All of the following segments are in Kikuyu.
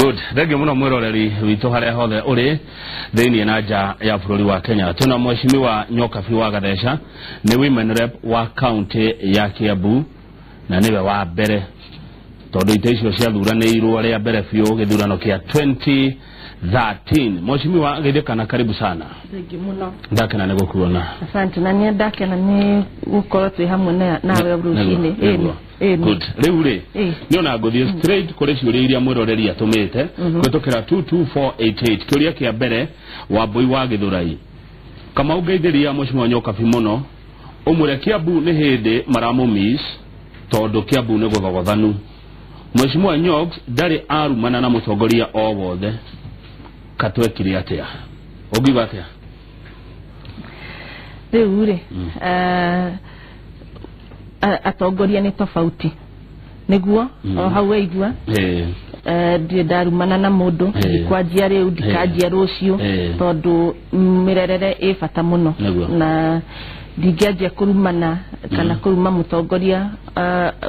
Good. Thengiũ mũno mwĩroreri witũ harĩa hothe ũrĩ thĩinĩ na nja ya bũrũri wa Kenya. Twĩna mheshimiwa Nyokabi wa Gatheca, nĩ women rep wa county ya Kiambu na nĩwe wa mbere tondũ ite icio ciathuranĩirwo rĩa mbere biũ gĩthurano kĩa 2013. Mheshimiwa Githĩkana, karibu sana. Thengiũ mũno. Ndakena nĩ gũkuona. Asante, na nĩ ndakena nĩ gũkorwo twĩ hamwe nawe rũcinĩ. Nĩguo. Ĩni. Good. Rĩu rĩ, nĩ ona ngũthiĩ straight kũrĩ ciũria iria mwĩroreri atũmĩte kũhĩtũkĩra 22488. Kĩũria kĩa mbere, Wambũi wa Gĩthũrai Kamau, ngeithĩria mheshimiwa Nyokabi mũno, ũmwĩre Kiambu nĩ hĩndĩ maramũmiss tondũ Kiambu nĩ gũthogothanu. Mheshimiwa Nyox ndarĩ arumana na mũtongoria o wothe, katwekire atĩa? Ũngiuga atĩa? Rĩu rĩ, atongoria nĩ tofauti nĩguo o hau waigua. Ndirĩ ndarumana na mũndũ. Ndikwanjia rĩu, ndikanjia rũciũ, tondũ mĩrerere ĩ bata mũno. Na ndingĩanjia kũrumana kana kũruma mũtongoria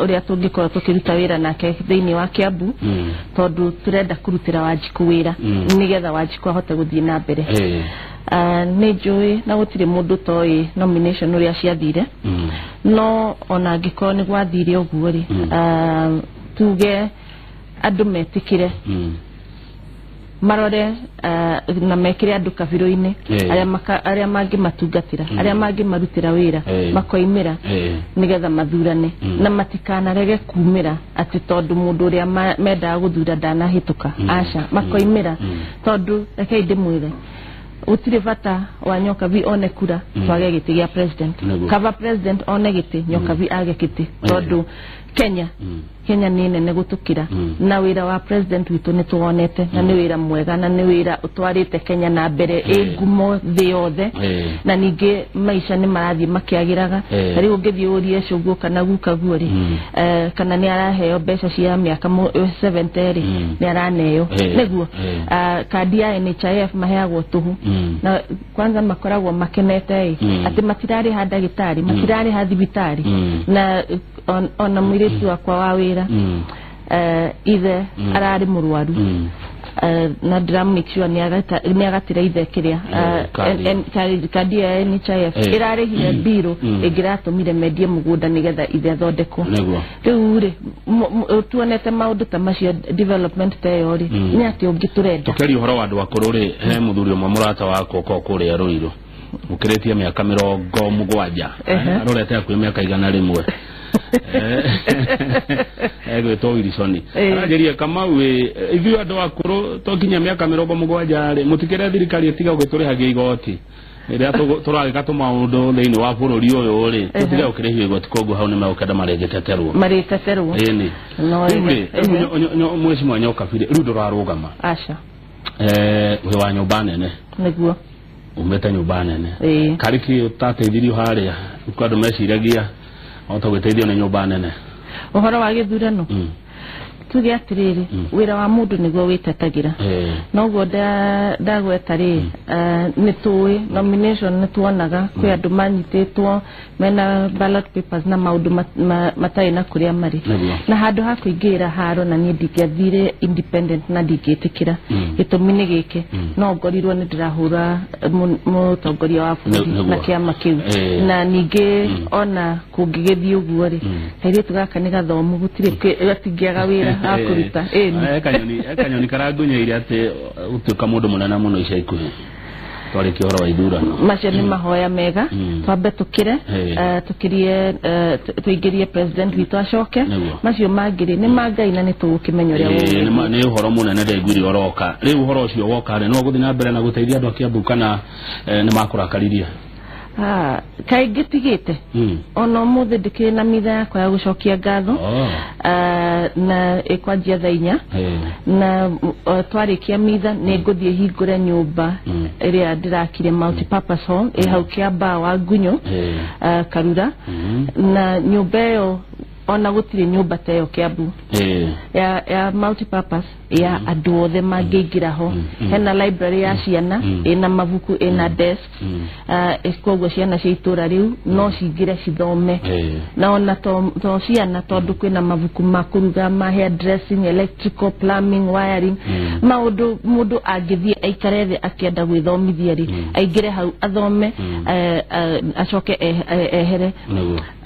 ũrĩa tũngĩkorwo tũkĩruta wĩra nake thĩinĩ wa Kiambu, tondũ tũrenda kũrutĩra Wanjikũ wĩra nĩgetha Wanjikũ ahote gũthiĩ na mbere. Nĩ njũĩ na gũtirĩ mũndũ toĩ nomination ũrĩa ciathire, no ona angĩkorwo nĩ gwathire ũguo rĩ, tuge andũ metĩkĩre, marore na mekĩre andũ kabirũ-inĩ arĩa mangĩmatungatĩra, arĩa mangĩmarutĩra wĩra, makoimĩra nĩgetha mathurane, na matikanarege kumĩra atĩ tondũ mũndũ ũrĩa mendaga gũthura ndanahĩtũka. Aca, makoimĩra, tondũ rekei ndĩmwĩre, gũtirĩ bata wa Nyokabi one kura twage gĩtĩ gĩa president. Kaba president one gĩtĩ, Nyokabi age gĩtĩ, tondũ Kenya Kenya nĩ nene gũtũkĩra. Na wĩra wa president witũ nĩ tuwonete na nĩ wĩra mwega na nĩ wĩra ũtwarĩte Kenya na mbere, ĩ ngumo thĩ yothe. Na ningĩ maica nĩ marathiĩ makĩagĩraga. Ta rĩu ũngĩthiĩ ũrie cũguo kana gukaguo rĩ, kana nĩ araheo mbeca cia mĩaka 70 rĩ, nĩ araneo. Nĩguo. Kandi ya NHIF maheagwo tũhũ, na kwanza makoragwo makenete ĩ atĩ matirarĩha ndagĩtarĩ, matirarĩha thibitarĩ. Na ona mũirĩtu wakwa wa wĩra, ithe ararĩ mũrwaru, na ndĩra make sure nĩ agatĩra ithe kĩrĩa Kandi. Kandi ya NHIF ĩrarĩhire mbirũ ĩngĩratũmire mendie mũgũnda nĩgetha ithe athondekwo. Rĩu rĩ, tuonete maũndũ ta macio, development ta ĩyo rĩ, nĩ atĩ ũngĩ tũrenda? Tũkĩaria ũhoro wa andũ akũrũ rĩ, he mũthuri ũmwe mũrata wakwa ũkoragwo kũrĩa Rũirũ, ũkĩrĩtie mĩaka 70, arorete hakuhĩ mĩaka 100, egwĩtwo Wilson. Aranjĩria, "Kamau ĩ, ithuĩ andũ akũrũ twakinya mĩaka 70 rĩ, mũtikĩre thirikari ĩtiga gũgĩtũrĩhagia igoti rĩrĩa tũragĩka tũmaũndũ thĩinĩ wa bũrũri ũyũ rĩ, tũtige gũkĩrĩhio igoti." Koguo hau nĩmegũkenda marĩgĩteterwo. Marĩteterwo. Ĩni. No Rĩu rĩ, rĩu mheshimiwa Nyokabi rĩ, rĩu ndũrarũgama. Aca. Wĩ wa nyũmba nene. Nĩguo. Umĩte nyũmba nene. Karĩ kĩ ũtateithirio harĩa kwa andũ meciragia wahota gwĩteithio nĩ nyũmba nene? Ũhoro wa gĩthurano, tuge atĩrĩrĩ, wĩra wa mũndũ nĩguo wĩtetagĩra. Noguo ndagweta rĩ, nĩ tũĩ nomination nĩ tuonaga kwĩ andũ manyitĩtwo mena ballot papers na maũndũ matarĩ na kũrĩa marĩ. Na handũ ha kũingĩra haro, na niĩ ndingĩathire independent na ndingĩtĩkĩra. Gĩtũmi nĩ gĩkĩ, no ngorirwo nĩ ndĩrahũra mũtongoria wa bũrũri na kĩama kĩu. Na ningĩ ona kũngĩgĩthiĩ ũguo rĩ, kairĩtu gaka nĩ gathomu, gũtirĩ gatingĩaga wĩra wa kũruta. Ĩni. He kanyoni karangunyeire atĩ ũtuĩka mũndũ mũnene mũno ica ikuhĩ twarĩkia ũhoro wa ithurano. Macio nĩ mahoya mega. Twambe tũkĩre, tũkĩrie, tũingĩrie president witũ acoke. Macio mangĩ rĩ, nĩ ma Ngai na nĩ tũgũkĩmenya ũrĩa Ĩĩ, nĩ ũhoro mũnene ndaiguire ũroka. Rĩu ũhoro ũcio woka rĩ, no gũthiĩ na mbere na gũteithia andũ a Kiambu kana nĩ makũrakaririe? Ah, kaingĩ tigĩte. Ona ũmũthĩ ndĩkĩrĩ na mitha yakwa ya gũcokia ngatho. Ah, na ĩkwanjia thaa 4. Na twarĩkia mitha nĩ ngũthiĩ hingũre nyũmba ĩrĩa ndĩrakire, multipurpose hall ĩ hau Kĩambaa wa Ngunyũ, Karura. Na nyũmba ĩyo Ona gũtirĩ nyũmba ta ĩyo Kiambu ya multipurpose ya andũ othe mangĩingĩra ho. Hena library ya ciana ĩna mabuku, ĩna desk, koguo ciana cia itũra rĩu no cingĩre cithome. Na ona to ciana, tondũ kwĩna mabuku ma kũruga, ma hair dressing, electrical, plumbing, wiring, maũndũ mũndũ angĩthiĩ aikare thĩ akĩenda gwĩthomithia rĩ, aingĩre hau athome, acoke ehere.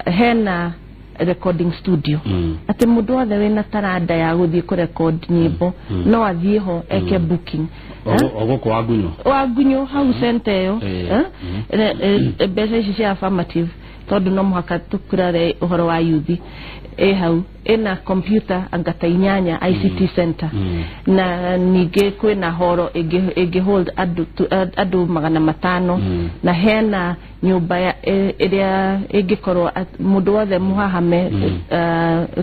Hena recording studio, atĩ mũndũ wothe wĩna taranda ya gũthiĩ kũrecord nyĩmbo no athiĩ ho eke booking. O gũkũ Wangunyũ? Wangunyũ hau center ĩyo. Mbeca ici cia affirmative, tondũ no mũhaka tũkũrare ũhoro wa yuthi, ĩ hau ĩna computer anga ta 8, ICT center. Na ningĩ kwĩna horo ĩngĩ hold andũ 500, na hena nyũmba ĩrĩa ĩngĩkorwo mũndũ wothe mũhahame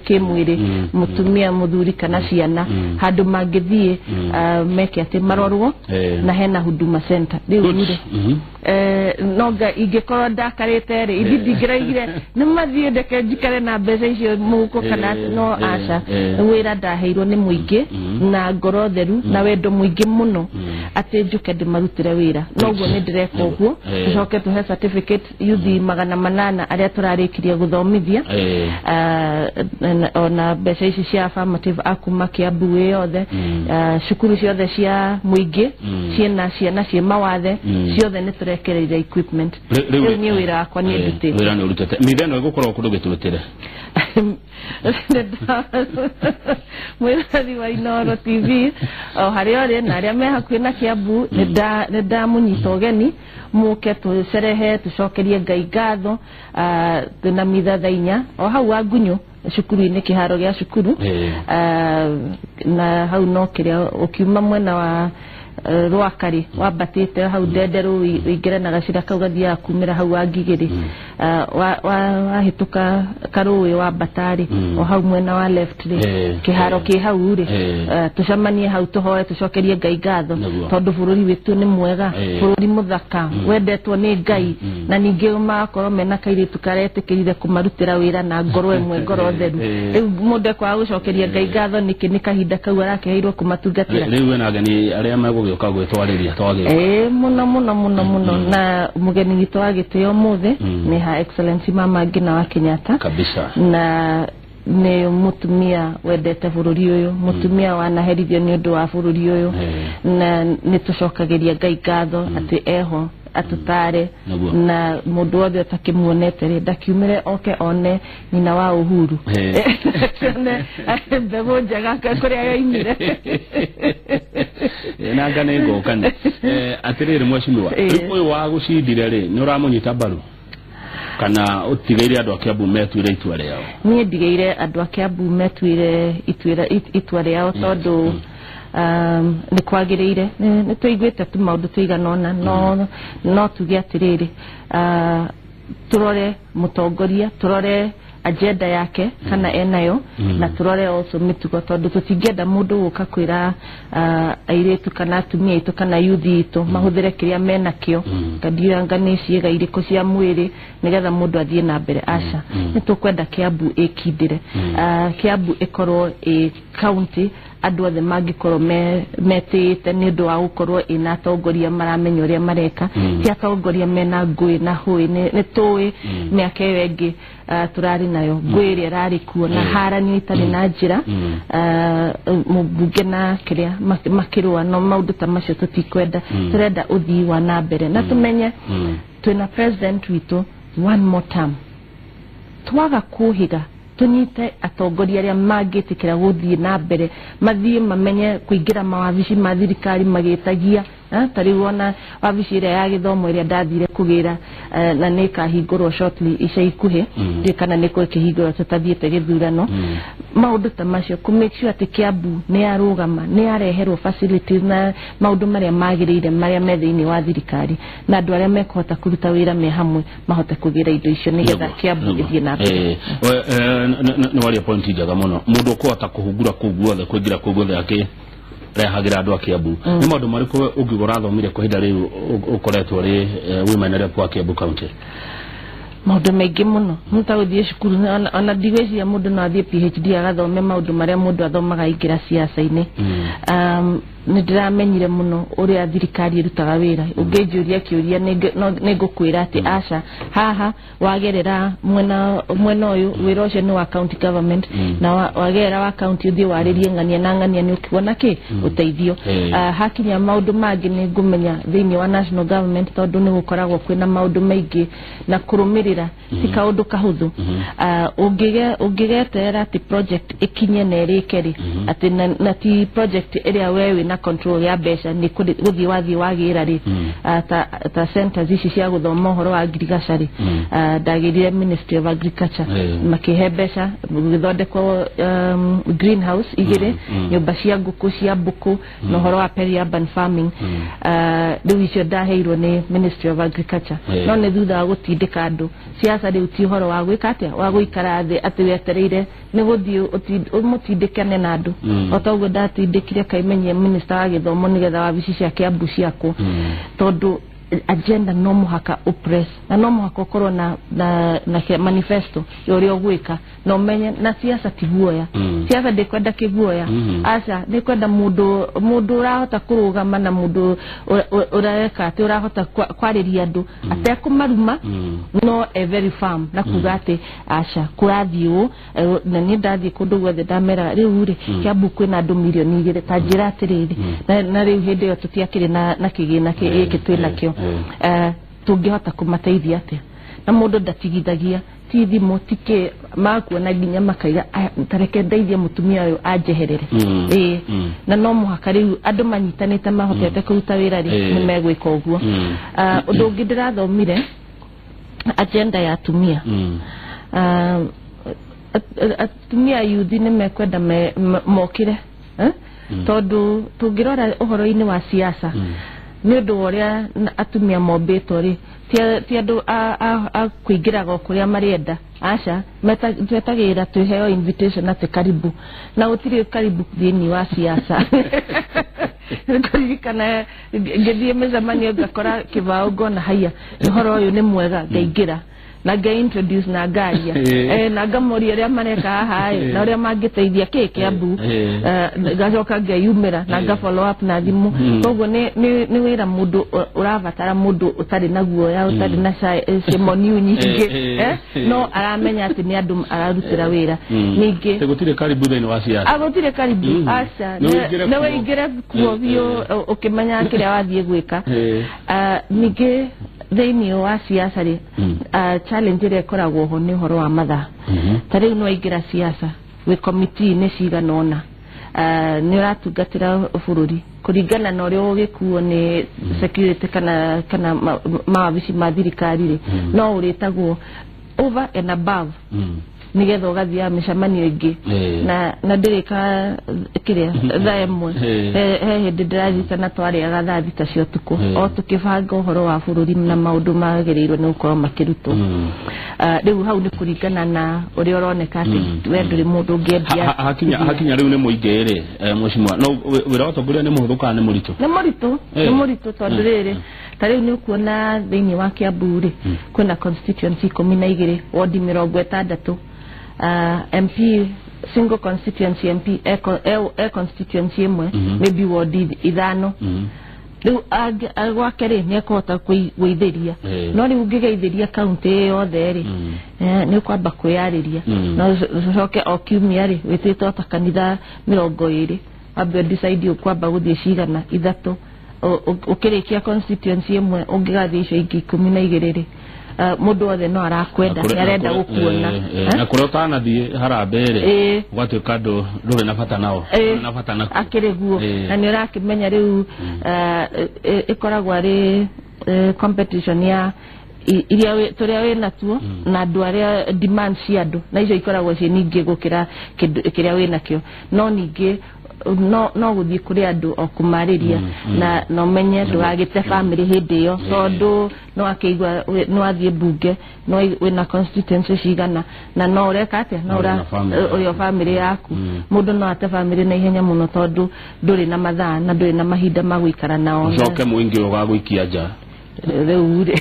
kĩmwĩrĩ, mũtumia, mũthuri kana ciana, handũ mangĩthiĩ meke atĩ marorwo. Na hena Huduma Center rĩu rĩ, no nga ingĩkorwo ndakarĩte rĩ, ithi ndingĩraigire nĩ mathiĩ, ndeke njikare na mbeca icio mũhuko kana no aca. Wĩra ndaheirwo nĩ mũingĩ na ngoro theru na wendo mũingĩ mũno atĩ njũke ndĩmarutĩre wĩra, noguo nĩ ndĩreka ũguo. Tũcoke tũhe certificate yuthi 800 arĩa tũrarĩkirie gũthomithia. Ona mbeca ici cia affirmative akuma Kiambu ĩ yothe, cukuru ciothe cia mũingĩ ciĩna ciana ciĩ mawathe, ciothe nĩ tũrekereire equipment. Rĩu niĩ wĩra wakwa niĩ ndutĩte. Wĩra nĩ ũrutĩte. Mitha ĩno ĩgũkorwo kũndũ gĩtwĩtĩre? Mwĩrori wa Inooro TV o harĩa ũrĩ na arĩa me hakuhĩ na Kiambu, nĩ ndamũnyita ũgeni mũke tũcerehe, tũcokerie Ngai ngatho. Twĩna mitha thaa 4 o hau Wangunyũ cukuru-inĩ, kĩharo gĩa cukuru. Na hau no kĩrĩa ũkiuma mwena wa Rwakarĩ wambatĩte hau Ndenderũ, ũingĩre na gacĩra kau gathiaga kumĩra hau Wangigĩrĩ, wahĩtũka karũĩ wambatarĩ, o hau mwena wa left rĩ, kĩharo kĩ hau rĩ, tũcemanie hau, tũhoe, tũcokerie Ngai ngatho, tondũ bũrũri witũ nĩ mwega, bũrũri mũthaka wendetwo nĩ Ngai. Na ningĩ magakorwo mena kairĩtu karetĩkĩrire kũmarutĩra wĩra na ngoro ĩmwe, ngoro theru. Rĩu mũndũ ekwaga gũcokeria Ngai ngatho nĩkĩ nĩ kahinda kau arakĩheirwo kũmatungatĩra? Rĩu wĩna ageni arĩa megũgĩũka gwĩtwarĩria twagĩũka? Mũno mũno mũno mũno. Na mũgeni witũ wa gĩtĩo ũmũthĩ nĩ Her Excellency Mama Ngina wa Kenyatta. Kabisa. Na nĩ mũtumia wendete bũrũri ũyũ, mũtumia wanaherithio nĩ ũndũ wa bũrũri ũyũ, na nĩ tũcokagĩria Ngai ngatho atĩ eho atũtare. Na mũndũ wothe ũtakĩmuonete rĩ, ndakiumĩre oke one nyina wa Uhuru, one mbegũ njega kũrĩa yoimire. Nanga nĩ ngũka nĩ atĩrĩrĩ, mheshimiwa, ũyũ wa gũcindire rĩ, nĩ ũramũnyita mbaru kana ũtigĩire andũ a Kiambu metuĩre itua rĩao? Niĩ ndigĩire andũ a Kiambu metuĩre itua rĩao, tondũ nĩ kwagĩrĩire nĩ tũiguĩte tu maũndũ tũigana ũna, no tuge atĩrĩrĩ, tũrore mũtongoria, tũrore agenda yake kana enayo, na tũrore also mĩtugo, tondũ tũtingĩenda mũndũ gũka kwĩra airĩtu kana atumia aitũ kana yuthi itũ mahũthĩre kĩrĩa menakĩo, ngandiũanga nĩ ciĩga irĩkũ cia mwĩrĩ, nĩgetha mũndũ athiĩ na mbere. Aca, nĩ tũkwenda Kiambu ĩkindĩre, Kiambu ĩkorwo ĩ county andũ othe mangĩkorwo metĩĩte nĩ ũndũ wa gũkorwo ĩna atongoria maramenya ũrĩa mareka, ti atongoria mena ngũĩ na hũĩ. Nĩ tũĩ mĩaka ĩyo ĩngĩ tũrarĩ nayo ngũĩ ĩrĩa ĩrarĩ kuo na haranio itarĩ na njĩra, mũmbunge na kĩrĩa makĩrũa, no maũndũ ta macio tũtikwenda. Tũrenda ũthii wa na mbere, na tũmenye twĩna president witũ one more term. Twaga kũhĩga tũnyite atongoria arĩa mangĩtĩkĩra gũthiĩ na mbere, mathiĩ mamenye kũingĩra mawabici ma thirikari magĩtagia. Ta rĩu ona wabici ĩrĩa ya gĩthomo ĩrĩa ndathire kũgĩra, na nĩ ĩkahingũrwo shortly, ica ikuhĩ, ndiũĩ kana nĩ ĩkĩhingũrwo tũtathiĩte gĩthurano. Maũndũ ta macio, kũ make sure atĩ Kiambu nĩ yarũgama, nĩ yareherwo facilities na maũndũ marĩa magĩrĩire marĩa me thĩinĩ wa thirikari, na andũ arĩa mekũhota kũruta wĩra me hamwe mahote kũgĩra indo icio nĩgetha Kiambu ĩthiĩ na mbere. Nĩ waria point njega mũno. Mũndũ ũkũhota kũhungura kũu guothe, kũingĩra kũu guothe akĩ rehagĩra andũ a Kiambu, nĩ maũndũ marĩkũ ũngiuga ũrathomire kwa ihinda rĩu ũkoretwo ũrĩ women rep wa Kiambu County? Maũndũ maingĩ mũno. Mũndũ gũthiĩ cukuru ona ndigwĩciria mũndũ no athiĩ PhD agathome maũndũ marĩa mũndũ athomaga aingĩra siasa-inĩ. Nĩ ndĩramenyire mũno ũrĩa thirikari ĩrutaga wĩra. Ũngĩnjũria kĩũria nĩ ngũkwĩra atĩ aca haha wagerera mwena ũyũ wĩra ũcio nĩ wa county government, na wagerera wa county ũthiĩ warĩrie ng'ania na ng'ania nĩ ũkuona kĩ ũteithio. Hakinya maũndũ mangĩ nĩ ngũmenya thĩinĩ wa national government, tondũ nĩ gũkoragwo kwĩna maũndũ maingĩ na kũrũmĩrĩra ti kaũndũ kahũthũ. Ũngĩgeterera atĩ project ĩkinye na ĩrĩke rĩ, atĩ na ti project ĩrĩa we wĩna control ya mbeca nĩ gũthiĩ wathiĩ wagĩra rĩ, ta centers ici cia gũthoma ũhoro wa ngirigaca rĩ, ndagĩrire Ministry of Agriculture makĩhe mbeca gũgĩthondekwo greenhouse igĩrĩ, nyũmba cia ngũkũ cia mbũkũ na ũhoro wa peri-urban farming. Rĩu icio ndaheirwo nĩ Ministry of Agriculture, no nĩ thutha wa gũtindĩka andũ. Siasa rĩu ti ũhoro wa gwĩka atĩa, wa gũikara thĩ atĩ wetereire nĩ gũthiĩ ũmũtindĩkane na andũ. O ta ũguo ndatindĩkire kaimenyie minister wa gĩthomo nĩgetha wabici cia Kiambu ciakwo, tondũ agenda no mũhaka ũpress na no mũhaka ũkorwo na manifesto ya ũrĩa ũgwĩka na ũmenye. Na siasa ti guoya, siasa ndĩkwenda kĩguoya, aca nĩkwenda mũndũ ũrahota kũrũgama na mũndũ ũreka atĩ ũrahota kwarĩria andũ atekũmaruma, no e very firm na kuga atĩ aca kũrathiĩ ũũ. Na niĩ ndathiĩ kũndũ guothe ndameraga rĩu rĩ Kiambu kwĩna andũ mirioni 2 ta njĩra atĩrĩrĩ, na rĩu hĩndĩ ĩyo tũtiakĩrĩ na kĩgĩna gĩkĩ twĩnakĩo, tũngĩhota kũmateithia atĩa? Na mũndũ ndatigithagia, ti thimũ ti kĩ, makuona nginya makaiga tareke ndeithie mũtumia ũyũ anjeherere. Na no mũhaka rĩu andũ manyitanĩte mahotete kũruta wĩra rĩ, nĩ megwĩka ũguo. Ũndũ ũngĩ ndĩrathomire agenda ya atumia. Atumia yuthi nĩ mekwenda mokĩre, tondũ tũngĩrora ũhoro-inĩ wa siasa nĩ ũndũ wa ũrĩa atumia mombĩtwo rĩ, ti andũ a kũingĩraga o kũrĩa marenda, aca twetagĩrĩra twĩheo invitation atĩ karibu, na gũtirĩ karibu thĩinĩ wa siasa. Ngũririkana ngĩthiĩ mĩcemanio ngakora kĩbaũ ngona haiya ũhoro ũyũ nĩ mwega, ngaingĩra na ngai introduce na ngaria na ngamoria ũrĩa mareka haha na ũrĩa mangĩteithia kĩ Kiambu, ngacoka ngeyumĩra na nga follow up na thimũ. Koguo nĩ wĩra mũndũ ũrabatara mũndũ ũtarĩ na guoya, ũtarĩ na cemoniu nyingĩ, no aramenya atĩ nĩ andũ ararutĩra wĩra. Ningĩ gũtirĩ karibu thĩinĩ wa siasa, gũtirĩ karibu, aca nĩ wĩingĩre kuo biũ ũkĩmenya kĩrĩa wathiĩ gwĩka. Ningĩ thĩinĩ wa siasa rĩ, challenge ĩrĩa ĩkoragwo ho nĩ ũhoro wa mathaa. Ta rĩu nĩ waingĩra siasa wĩ committee-inĩ cigana ũna, nĩ ũratungatĩra bũrũri kũringana na ũrĩa ũgĩkuo nĩ security kana mawabici ma thirikari rĩ, no ũrĩtagwo over and above nĩgetha ũgathiaga mĩcemanio ĩngĩ na ndĩrĩka kĩrĩa thaa ĩmwe. He hĩndĩ ndĩraririkana twarĩaga thaa 6 cia ũtukũ o tũkĩbanga ũhoro wa bũrũri na maũndũ magĩrĩirwo nĩ gũkorwo makĩrutwo. Rĩu hau nĩ kũringana na ũrĩa ũroneka atĩ we ndũrĩ mũndũ ũngĩendia. Hakinya rĩu nĩ mũingĩ rĩ, mheshimiwa, no wĩra wa ũtongoria nĩ mũhũthũ kana nĩ mũritũ? Nĩ mũritũ, nĩ mũritũ tondũ rĩrĩ ta rĩu nĩ ũkuona thĩinĩ wa Kiambu rĩ, kwĩna constituency 12, wodi 60, MP single constituency MP e constituency ĩmwe, maybe wodi 5. Rĩu gwake rĩ nĩ ekũhota gwĩithĩria, no rĩu ũngĩgeithĩria kaunti ĩyo yothe rĩ, nĩ ũkwamba kwĩyarĩria, no ũcoke o kiumia rĩ wĩtĩtwo ta kanitha 20, wambe decide ũkwamba gũthiĩ cigana 3, ũkĩrĩkia constituency ĩmwe ũngĩgathiĩ icio ingĩ 12 rĩ, mũndũ wothe no arakwenda, nĩ arenda gũkuona. Na kũrĩa ũtanathiĩ harambee rĩ, ũgatuĩka ndũrĩ na bata nao, ndũrĩ na bata nakuo. Akĩrĩ guo, na nĩ ũrakĩmenya rĩu ĩkoragwo arĩ competition ya iria tũrĩa wĩ natuo na andũ arĩa demand cia andũ, na icio ikoragwo ciĩ nyingĩ gũkĩra kĩrĩa wĩ nakĩo. No ningĩ no gũthiĩ kũrĩ andũ o kũmarĩria na no menye ndũgagĩte family hĩndĩ ĩyo, tondũ no akĩigua no athiĩ mbunge no wĩna constituency cigana na no ũreka atĩa, no ũrĩa family yaku. Mũndũ no ate family na ihenya mũno tondũ ndũrĩ na mathaa na ndũrĩ na mahinda ma gũikara nao. Ũcoke mũingĩ ũgagũikia nja. Rĩu rĩ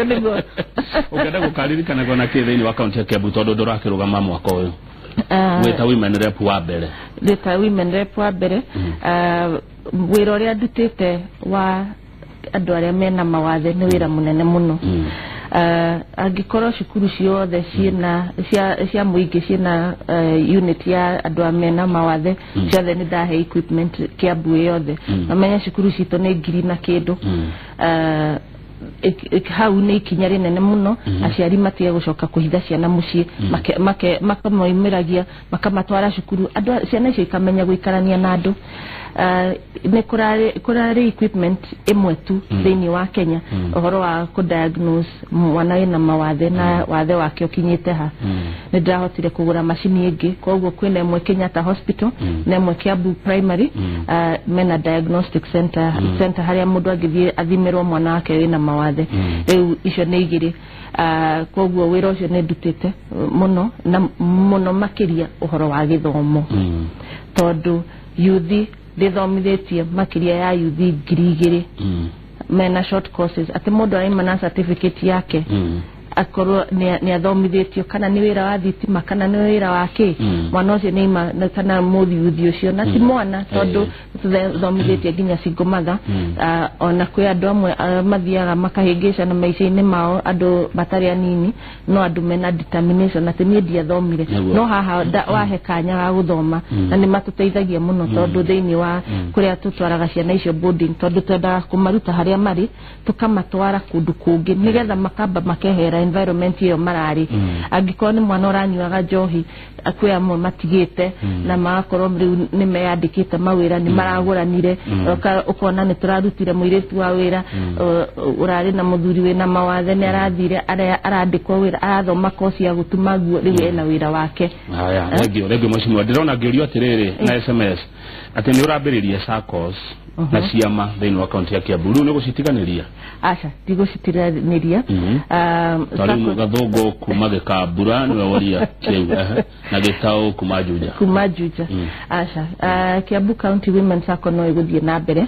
nĩguo ũngĩenda gũkaririkana na kĩ thĩinĩ wa kaunti ya Kiambu tondũ ndũrakĩrũgama mwaka ũyũ wĩta women rep wa mbere? Ndĩta women rep wa mbere, wĩra ũrĩa ndutĩte wa andũ arĩa mena mawathe nĩ wĩra mũnene mũno. Angĩkorwo cukuru ciothe ciĩna cia mũingĩ ciĩna unit ya andũ a mena mawathe ciothe, nĩ ndahe equipment Kiambu yothe. Mamenye cukuru citũ nĩ 1000 na kĩndũ. Hau nĩ ikinya rĩnene mũno, aciari matige gũcoka kũhitha ciana mũciĩ, makamoimĩragia makamatwara cukuru, andũ ciana icio ikamenya gũikarania na andũ. Nĩ kũrarĩ equipment ĩmwe tu thĩinĩ wa Kenya ũhoro wa kũ-diagnose mwana wĩna mawathe na wathe wake ũkinyĩte ha. Nĩ ndĩrahotire kũgũra macini ĩngĩ, koguo kwĩna ĩmwe Kenyatta Hospital na ĩmwe Kiambu Primary, mena diagnostic center harĩa mũndũ angĩthiĩ athimĩrwo mwana wake wĩna mawathe. Rĩu icio nĩ igĩrĩ. Koguo wĩra ũcio nĩ ndutĩte mũno na mũno makĩria ũhoro wa gĩthomo, tondũ yuthi ndĩthomithĩtie makĩria ya yuthi 2000 mena short courses, atĩ mũndũ araima na certificate yake akorwo nĩ athomithĩtio kana nĩ wĩra wa thitima kana nĩ wĩra wa kĩ, mwana ũcio nĩ aima kana mũthiuthi ũcio na ti mwana, tondũ tũthomithĩtie nginya single mother. Ona kwĩ andũ amwe mathiaga makahĩngĩcana maica-inĩ mao, andũ matarĩ anini, no andũ mena determination atĩ niĩ ndiathomire, no haha wahe kanya ga gũthoma, na nĩ matũteithagia mũno tondũ thĩinĩ wa kũrĩa tũtwaraga ciana icio boarding, tondũ twendaga kũmaruta harĩa marĩ tũkamatwara kũndũ kũngĩ nĩgetha makamba makehera environment ĩyo mararĩ. Angĩkorwo nĩ mwana ũranyuaga njohi, kwĩ amwe matigĩte na magakorwo rĩu nĩ meyandĩkĩte mawĩra, nĩ maragũranire, ũkona nĩ tũrarutire mũirĩtu wa wĩra ũrarĩ na mũthuri wĩna mawathe, nĩ arathire arandĩkwo wĩra, arathoma kosi ya gũtuma nguo, rĩu ena wĩra wake. Haya, thengio thengio mheshimiwa. Ndĩrona ngĩũrio atĩrĩrĩ na SMS atĩ nĩ ũrambĩrĩria SACCOS na ciama thĩinĩ wa kaunti ya Kiambu, rĩu nĩ gũcitiganĩria? Aca, ndigũcitiganĩria. Tarĩu Gathũngũ kuma Gĩkambura nĩwe woria kĩu, na Gĩtaũ kuma Juja. Kuma Juja. Aca, Kiambu County Women SACCO no ĩgũthiĩ na mbere.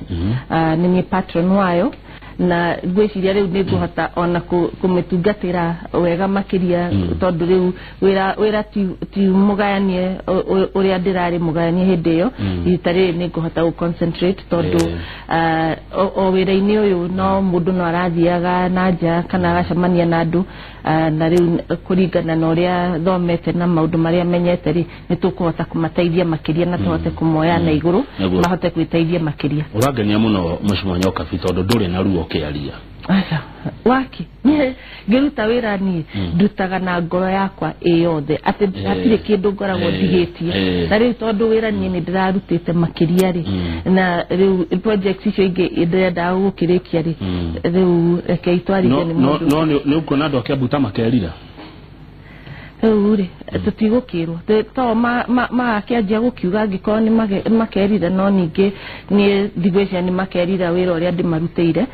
Nĩ niĩ patron wayo, na ngwĩciria rĩu nĩ ngũhota ona kũmĩtungatĩra wega makĩria, tondũ rĩu wĩra ti mũgayanie ũrĩa ndĩrarĩ mũgayanie hĩndĩ ĩyo. Rita rĩrĩ nĩ ngũhota gũ concentrate tondũ o wĩra-inĩ ũyũ no mũndũ no arathiaga na nja kana agacemania na andũ, na rĩu kũringana na ũrĩa thomete na maũndũ marĩa menyete rĩ, nĩ tũkũhota kũmateithia makĩria na tũhote kũmoya na igũrũ mahote gwĩteithia makĩria. Ũrangenia mũno mheshimiwa Nyokabi tondũ ndũrĩ na ruo ũkĩaria. Aca, waki ngĩruta wĩra niĩ ndutaga na ngoro yakwa ĩ yothe, atĩ hatirĩ kĩndũ ngoragwo ndigĩtie. Na rĩu tondũ wĩra niĩ nĩ ndĩrarutĩte makĩria rĩ, na rĩu project icio ingĩ ndĩrendaga gũkĩrĩkia rĩ, rĩu reke itwarithie nĩ mũndũ. No nĩ ũkuona andũ a Kiambu ta makerira? Rĩu rĩ tũtigũkĩrwo to magakĩanjia gũkiuga angĩkorwo nĩ makerira, no ningĩ niĩ ndigwĩciria nĩ makerira wĩra ũrĩa ndĩmarutĩire,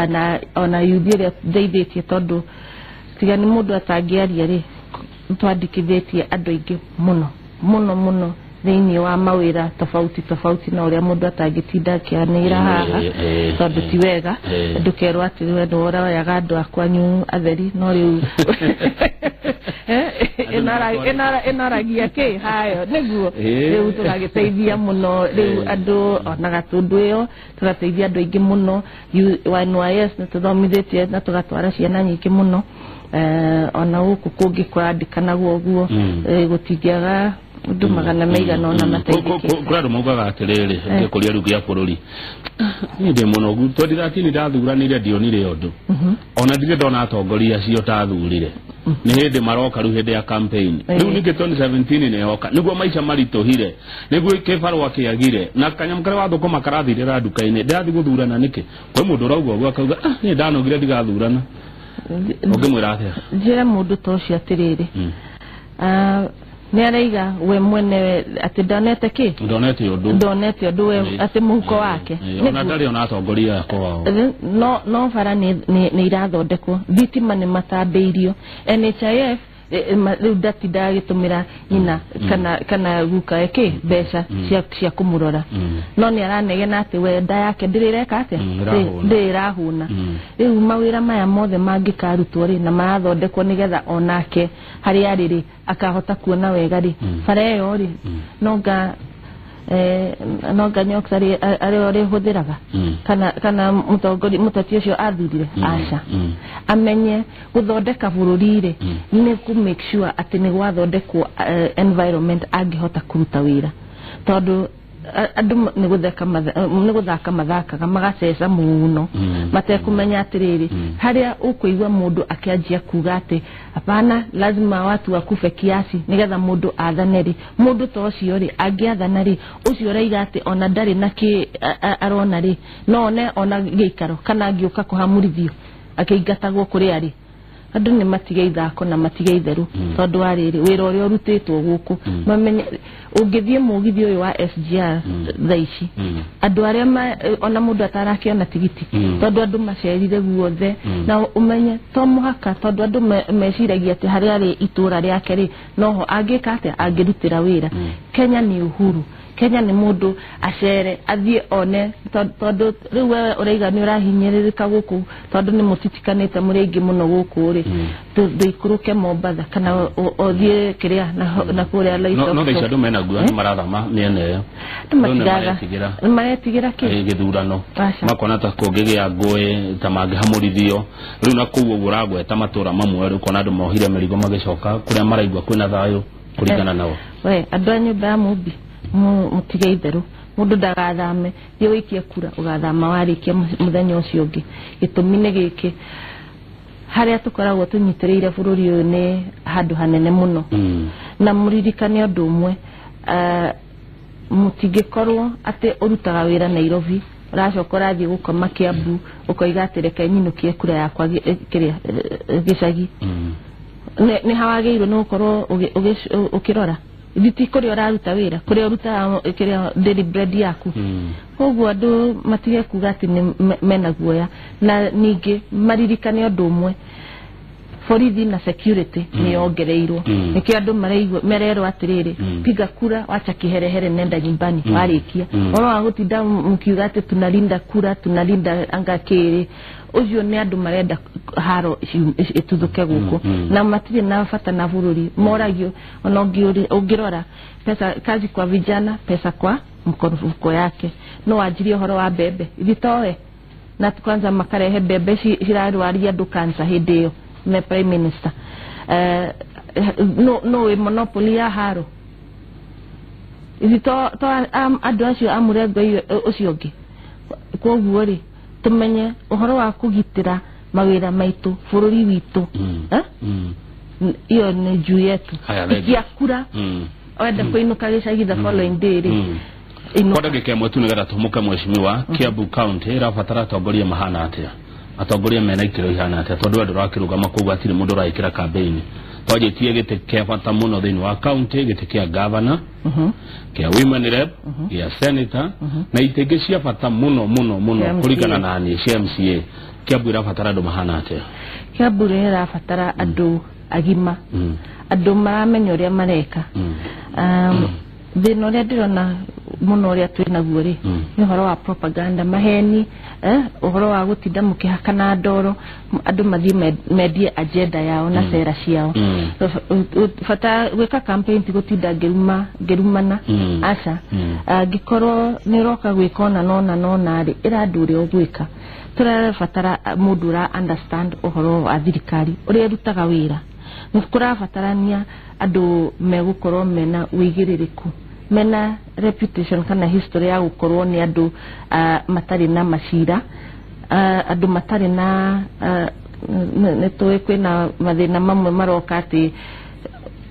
na ona yuthi ĩrĩa ndeithĩtie, tondũ tiga nĩ mũndũ atangĩaria rĩ, twandĩkithĩtie andũ aingĩ mũno mũno mũno thĩinĩ wa mawĩra tofauti tofauti na ũrĩa mũndũ atangĩtinda akĩanĩra haha, tondũ ti wega ndũkerwo atĩ we nĩwe ũroyaga andũ a kwanyu atheri, no rĩu ĩnoragia kĩ hayo nĩguo rĩu tũgagĩteithia mũno rĩu andũ ona gatũndũ ĩyo tũgateithia andũ aingĩ mũno. NYS nĩ tũthomithĩtie na tũgatwara ciana nyingĩ mũno, ona gũkũ kũngĩ kũrandĩkanagwo ũguo, gũtingĩaga ũndũ magana maigana ona mateithĩkĩte. Kũrĩ andũ maugaga atĩrĩrĩ, ngĩkũria rĩu gĩa bũrũri, niĩ ndĩ mũnogu, 2013 ndathuranire ndionire ũndũ, ona ndirĩ ndona atongoria acio ndathurire, nĩ hĩndĩ maroka rĩu hĩndĩ ya campaign, rĩu ningĩ 2017 nĩ yoka, nĩguo maica maritũhire, nĩguo kĩbarũa kĩagire, na kanyamũ karĩa wathũkũma karathirĩra nduka-inĩ, ndĩrathiĩ gũthurana nĩkĩ? Kwĩ mũndũ ũrauga ũguo akauga niĩ ndanogire ndigathurana. Ũngĩmwĩra atĩa? Njĩre mũndũ ta ũcio atĩrĩrĩ, nĩ araiga we mwenewe atĩ ndonete kĩ? Ndonete ũndũ. Ndonete ũndũ we atĩ mũhuko wake. Ona ndarĩ ona atongoria akwa wao. No bara nĩ irathondekwo, thitima nĩ matambĩirio, NHIF rĩu ndatindaga agĩtũmĩra nyina kana guka eke mbeca cia kũmũrora, no nĩ aranegena atĩ we nda yake ndĩrĩreka atĩa, ndĩrahũna. Rĩu mawĩra maya mothe mangĩkarutwo rĩ na marathondekwo nĩgetha onake harĩa arĩ rĩ akahota kuona wega rĩ, bara ĩyo rĩ nonga nyoka arĩa ũrĩhũthĩraga kana mũtongoria mũteti ũcio athurire aca amenye gũthondeka bũrũri rĩ nĩ kũ make sure atĩ nĩ gwathondekwo environment angĩhota kũruta wĩra, tondũ andũ nĩ gũthaka mathakaga magaceca mũno matekũmenya atĩrĩrĩ harĩa ũkũigua mũndũ akĩanjia kuga atĩ hapana, lazima watu wakufe kiasi nĩgetha mũndũ athane rĩ, mũndũ ta ũcio rĩ angĩathana rĩ, ũcio ũraiga atĩ ona ndarĩ na kĩ arona rĩ, no one ona gĩikaro kana angĩũka kũhamurithio akĩingatagwo kũrĩa rĩ, andũ nĩ matige ithako na matige itheru, tondũ wa rĩrĩ wĩra ũrĩa ũrutĩtwo gũkũ mamenye ũngĩthiĩ mũgithi ũyũ wa SGR thaa ici andũ arĩa ona mũndũ atarakĩona tigiti tondũ andũ macerire guothe, na ũmenye to mũhaka tondũ andũ meciragia atĩ harĩa arĩ itũra rĩake rĩ noho angĩka atĩa angĩrutĩra wĩra. Kenya nĩ uhuru, Kenya nĩ mũndũ acere athiĩ one, tondũ rĩu wewe ũraiga nĩ ũrahinyĩrĩrĩka gũkũ tondũ nĩ mũtitikanĩte mũrĩ aingĩ mũno gũkũ rĩ, ndũikũrũke Mombatha kana ũthiĩ kĩrĩa na kũrĩa Loitoktok. No thaa ici andũ mena guoya nĩ marathama mĩena ĩyo, andũ matigaga nĩ maretigĩra kĩ gĩthurano, makona ta kũngĩgĩa ngũĩ ta mangĩhamũrithio rĩu na kũu ũguo ũragweta matũra mamwe rĩu ũkona andũ mohire mĩrigo magĩcoka kũrĩa maraigua kwĩna thayũ kũringana nao. We andũ a nyũmba ya Mũmbi mũtige itherũ, mũndũ ndagathame, thiĩ ũikie kura ũgathama warĩkia mũthenya ũcio ũngĩ. Gĩtũmi nĩ gĩkĩ, harĩa tũkoragwo tũnyitĩrĩire bũrũri ũyũ nĩ handũ hanene mũno, na mũririkane ũndũ ũmwe, mũtingĩkorwo atĩ ũrutaga wĩra Nairobi ũracoka ũrathiĩ gũkoma Kiambu ũkoiga atĩ reke nyinũkie kura yakwa kĩrĩa gĩcagi, nĩ hawagĩrĩirwo nĩ gũkorwo ũkĩrora thiti kũrĩa ũraruta wĩra, kũrĩa ũrutaga kĩrĩa daily bread yaku. Koguo andũ matige kuga atĩ mena guoya, na ningĩ maririkane ũndũ ũmwe, borithi na security nĩ yongereirwo, nĩkĩo andũ maraigua mererwo atĩrĩrĩ, piga kura wacha kiherehere nenda nyumbani warĩkia ũhoro wa gũtinda mkiuga atĩ tunalinda kura tunalinda anga kĩrĩ, ũcio nĩ andũ marenda haro ĩtuthũke gũkũ na matirĩ na bata na bũrũri, moragio ona ũngĩrora pesa kazi kwa vijana, pesa kwa mkono yake, no wanjirie ũhoro wa mbembe ithitoe na kwanza makarehe mbembe cirarwaria andũ cancer hĩndĩ ĩyo me prime minister, no monopoly ya haro ithi to andũ acio a mũrengo ũcio ũngĩ. Koguo rĩ tumenye ũhoro wa kũgitĩra mawĩra maitũ bũrũri witũ, iyo nĩ juu yetu. Ikia kura wenda kũinũka gĩcagi the following day rĩ, kwa ndagĩka ĩmwe tu nĩgetha tũmũke mheshimiwa, Kiambu County ĩrabatara atongoria mahana atĩa, atongoria mena ikĩro ihana atĩa, tondũ we ndũrakĩrũgama kũu hatirĩ mũndũ ũraĩkĩra campaign, twanjĩtie gĩtĩ kĩa bata mũno thĩinĩ wa county, gĩtĩ kĩa governor, kĩa women rep, gĩa senator, na itĩ ingĩ cia bata mũno mũno mũno kũringana na niĩ cia MCA. Kiambu ĩrabatara andũ mahana atĩa? Kiambu ĩrabatara andũ agima, andũ maramenya ũrĩa mareka. Thĩna ũrĩa ndĩrona mũno ũrĩa twĩ naguo rĩ nĩ ũhoro wa propaganda, maheni, ũhoro wa gũtinda mũkĩhakana ndoro, andũ mathiĩ mendie agenda yao na cera ciao. Bata gwĩka campaign ti gũtinda ngĩrumana, aca, angĩkorwo nĩ ũroka gwĩka ona nona nona rĩ, ĩra andũ ũrĩa ũgwĩka. Tũrabatara mũndũ ũra understand ũhoro wa thirikari ũrĩa ĩrutaga wĩra, nĩ kũrabatarania andũ megũkorwo mena ũigĩrĩrĩku, mena reputation kana history ya gũkorwo nĩ andũ matarĩ na macira, andũ matarĩ na nĩ tũĩ kwĩna mathĩna mamwe maroka atĩ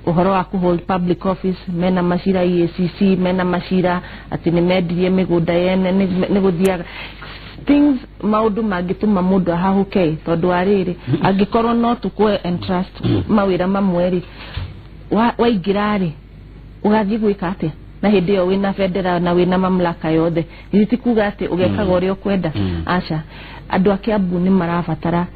ũhoro wa kũ hold public office, mena macira EACC, mena macira atĩ nĩ mendirie mĩgũnda yene, nĩ gũthiaga things maũndũ mangĩtũma mũndũ ahahũke, tondũ wa rĩrĩ angĩkorwo no tũkũe entrust mawĩra mamwe rĩ, waingĩra rĩ ũgathiĩ gwĩka atĩa na hĩndĩ ĩyo wĩna bendera na wĩna mamlaka yothe, ithuĩ ti kuga atĩ ũgekaga ũrĩa ũkwenda, aca. Andũ a Kiambu nĩ marabatara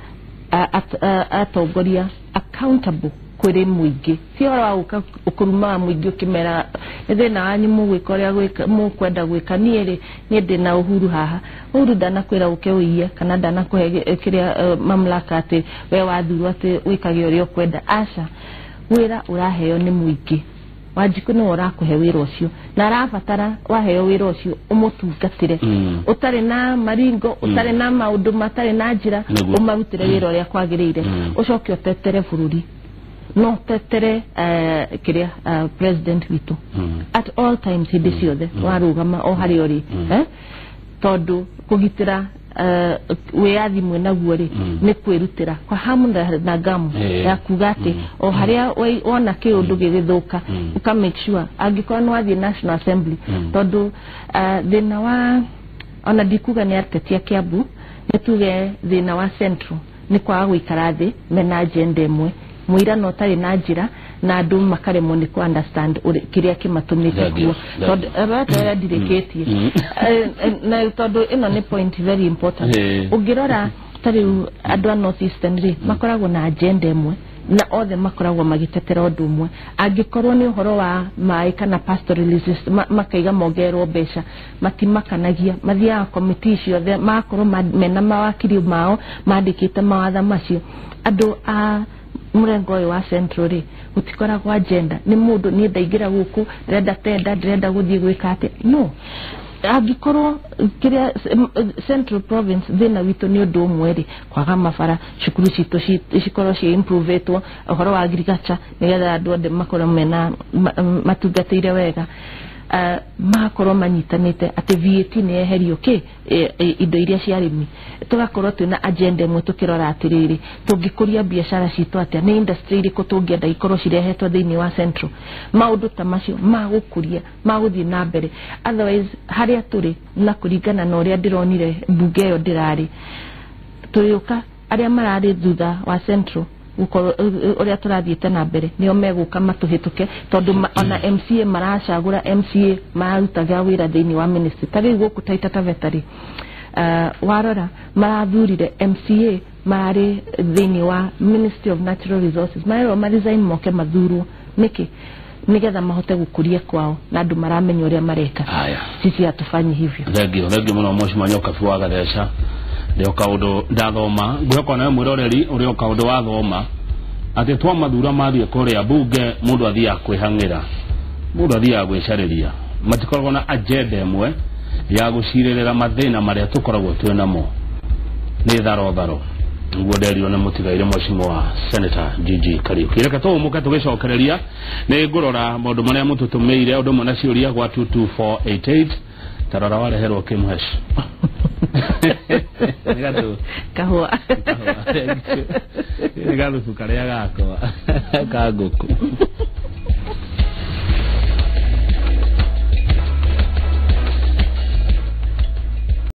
atongoria accountable kũrĩ Kũrĩ mũingĩ, ti ũhoro wa gũka ũkũrumaga mũingĩ ũkĩmera nĩ thĩna wanyu mũgwĩka ũrĩa mũkwenda gwĩka. Niĩ rĩ, niĩ ndĩna uhuru haha. Uhuru ndanakwĩra ũke ũiye kana ndanakũhe kĩrĩa mamlaka atĩ we wathurwo atĩ wĩkage ũrĩa ũkwenda. Aca, wĩra ũraheo nĩ mũingĩ. Wanjikũ nĩwe ũrakũhe wĩra ũcio na arabatara waheo wĩra ũcio ũmũtungatĩre ũtarĩ na maringo, ũtarĩ na maũndũ matarĩ na njĩra, ũmarutĩre wĩra ũrĩa kwagĩrĩire, ũcoke ũtetere bũrũri. No tetere kĩrĩa president witũ at all times, hĩndĩ ciothe warũgama o harĩa ũrĩ, tondũ kũgitĩra wĩyathi mwĩnaguo rĩ nĩ kwĩrutĩra kwa hamu na ngamu ya kuga atĩ o harĩa wona kĩũndũ gĩgĩthũka ũka make sure angĩkorwo nĩ wathiĩ National Assembly, tondũ thĩna wa ona ndikuga nĩ ateti a Kiambu, nĩ tuge thĩna wa Central nĩ kwaga gũikara thĩ mena agenda ĩmwe, mũirano ũtarĩ na njĩra na andũ makaremwo nĩ ku understand kĩrĩa kĩmatũmĩte kuo, tondũ weterere ndirĩkĩtie na tondũ ĩno nĩ point very important. Ũngĩrora ta rĩu andũ a North Eastern rĩ, makoragwo na agenda ĩmwe na othe makoragwo magĩtetera ũndũ ũmwe. Angĩkorwo nĩ ũhoro wa maĩ kana pastoralist, makaiga mongererwo mbeca, matimakanagia, mathiaga committee ciothe, magakorwo mena mawakiri mao mandĩkĩte mawatha macio. Andũ a mũrengo ũyũ wa Central rĩ, gũtikoragwo agenda. Nĩ mũndũ niĩ ndaingĩra gũkũ ndĩrenda tenda, ndĩrenda gũthiĩ gwĩka atĩ no angĩkorwo kĩrĩa Central Province thĩna witũ nĩ ũndũ ũmwe rĩ, kwaga mabara, cukuru citũ cikorwo ci improvetwo, ũhoro wa agriculture nĩgetha andũ othe makorwo mena matungatĩire wega, magakorwo manyitanĩte atĩ VAT nĩ yeherio kĩ indo iria cia arĩmi, tũgakorwo twĩna agenda ĩmwe tũkĩrora atĩrĩrĩ, tũngĩkũria biacara citũ atĩa, nĩ industry irĩkũ tũngĩenda ikorwo cirehetwo thĩinĩ wa Central, maũndũ ta macio ma gũkũria ma gũthiĩ na mbere. Otherwise harĩa tũrĩ na kũringana na ũrĩa ndĩronire mbunge ĩyo ndĩrarĩ, tũrĩũka arĩa mararĩ thutha wa Central gukorwo ũrĩa tũrathiĩte na mbere nĩo megũka matũhĩtũke, tondũ ona MCA maracagũra MCA marutaga wĩra thĩinĩ wa ministry. Ta rĩu gũkũ Taita Taveta rĩ, warora marathurire MCA mararĩ thĩinĩ wa Ministry of Natural Resources, marerwo maresign moke mathurwo nĩkĩ? Nĩgetha mahote gũkũria kwao na andũ maramenya ũrĩa mareka. Sisi hatufanyi hivyo. Thengio, thengio mũno Mheshimiwa Nyokabi wa Gatheca. Ndĩ o kaũndũ ndathoma ngwĩhoka nawe mwĩroreri ũrĩ o kaũndũ wathoma atĩ twa mathura mathiĩ kũrĩa bunge mũndũ athiaga kwĩhang'ĩra, mũndũ athiaga gwĩcarĩria, matikoragwo na agenda ĩmwe ya gũcirĩrĩra mathĩna marĩa tũkoragwo twĩ namo. Nĩ tharo tharo niguo nderirwo nĩ mũtigaire Mheshimiwa Senator Gigi Kariuki. Reke tũhũmũke tũgĩcokereria nĩ ngũrora maũndũ marĩa mũtũtũmĩire ũndũ ũmwe na ciũria gwa 22488. Tarora wareherwo kĩmũhesh kahũa nĩ gathubu karĩa gakwa ka ngũkũ.